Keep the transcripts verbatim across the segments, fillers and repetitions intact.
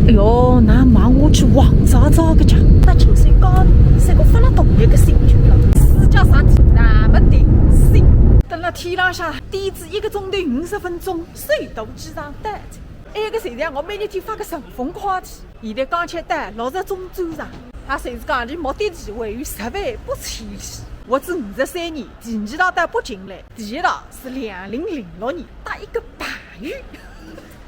哎哟，那忙我去黄沙找个家，那就是讲，是个发了动力个心情了。自家啥体那么定心，等了天浪向低至一个钟头五十分钟，水都机上单子。埃个谁让我每日天发个顺丰快递，现在刚才单六十种转账，还谁是讲你目的地还有十万八千里。我只五十三年，第二趟到北京来，第一趟是两零零六年，搭一个朋友。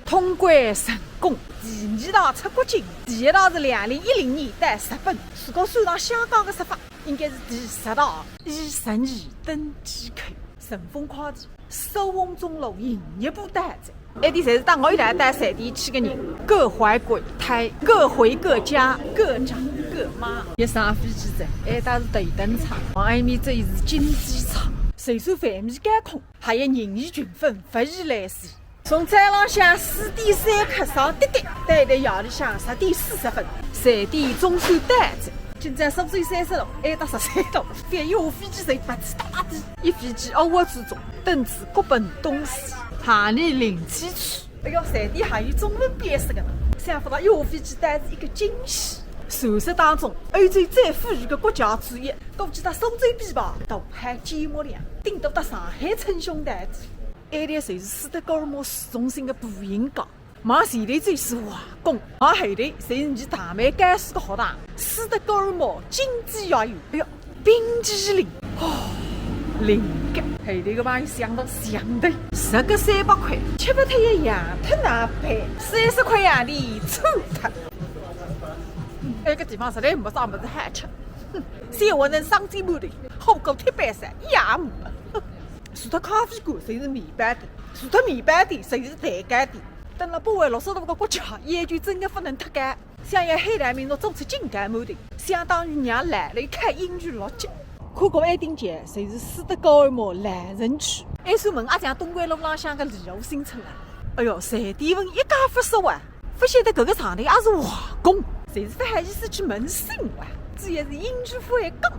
通关成功，第二趟出国境，第一趟是两零一零年到日本，如果算上香港个出发，应该是第十趟。一十二登机口，顺丰快递，收翁中路营业部到站。埃点侪是搭我一道到瑞典去个人，各怀鬼胎，各回各家，各找各妈。一上飞机子，埃搭是头等舱，往埃面走是经济舱，随手饭米该空，还有人以群分，勿以类聚。 从早浪向四点三刻上滴滴，到现在夜里向十点四十分，瑞典总算到了。今朝苏州三十度，埃搭十三度，翻一下飞机侪勿知道哪点。一飞机乌压之中，登至各奔东西，含泪领七去。哎哟，瑞典还有中文标识个呢，想勿到一下飞机单是一个惊喜。传说当中，欧洲最富裕个国家之一，估计搭苏州比吧，大喊节目量，顶多搭上海称兄道弟。 埃搭就是斯德哥尔摩市中心个步行街，往前头走是皇宫，往后头就是伲大美高师个学堂，斯德哥尔摩经济学院。哎哟，冰淇淋，哦，灵个，后头个朋友想到想头，十个三百块，吃勿脱也养脱哪办？三十块洋钿臭脱。埃个地方实在没啥物事好吃，哼，小馄饨生煎馒头，火锅铁板烧也没。 除脱咖啡馆，侪是面包店；除脱面包店，侪是蛋糕店。蹲辣北纬六十度个国家，眼睛真个勿能脱干。想要海盗民族做出紧急安排，相当于让老刘开英语六级。看过埃顶级，侪是斯德哥尔摩老城区。埃扇门阿像东环路浪向个礼盒新村啊。哎哟，瑞典文一家勿说啊，勿晓得搿个上头也是皇宫，侪是勿好意思去问讯哇，主要是英语勿会讲。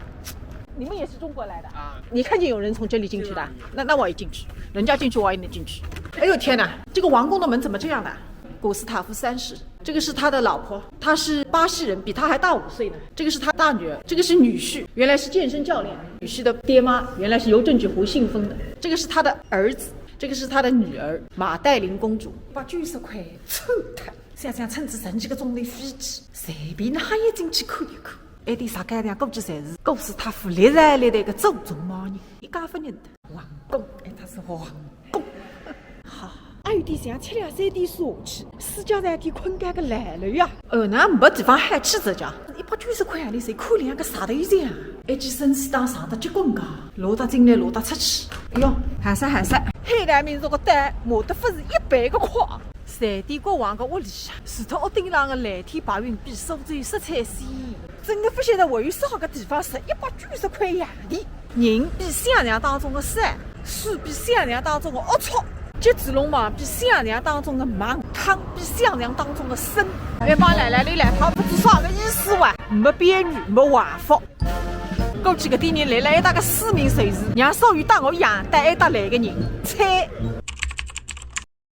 你们也是中国来的啊？你看见有人从这里进去的？那，那我也进去，人家进去我也能进去。哎呦天哪，这个王宫的门怎么这样的？古斯塔夫三世，这个是他的老婆，他是巴西人，比他还大五岁呢。这个是他大女儿，这个是女婿，原来是健身教练。女婿的爹妈原来是邮政局胡信封的。这个是他的儿子，这个是他的女儿马黛琳公主。八九十块，臭脱！想想乘仔十几个钟头飞机，随便哪也进去看一看。 埃点啥个样，估计侪是古斯塔夫历朝历代个祖宗某人，一家勿认得。皇宫，哎，伊是皇宫。哈，还有点像吃了三点水下去，世界上天困觉个老刘呀。哦，那没地方好去哉家，一百九十块洋钿，侪看两个石头像。埃记生死档上得结棍个，落得进来，落得出去。哎哟，喊啥喊啥，海盗民族个单，骂得勿是一般个快。 瑞典国王个屋里向，除脱屋顶上个蓝天白云比苏州色彩鲜艳，真个勿晓得还有啥个地方值一百九十块洋钿。人比想象当中个少，水比想象当中个龌龊，集聚弄忙比想象当中个忙，汤比想象当中个深。哎妈，来来来来，他不知啥个意思哇，没标语，没横幅。 估计搿点人来了一大个市民，侪是让所有带我一样到埃搭来个人，菜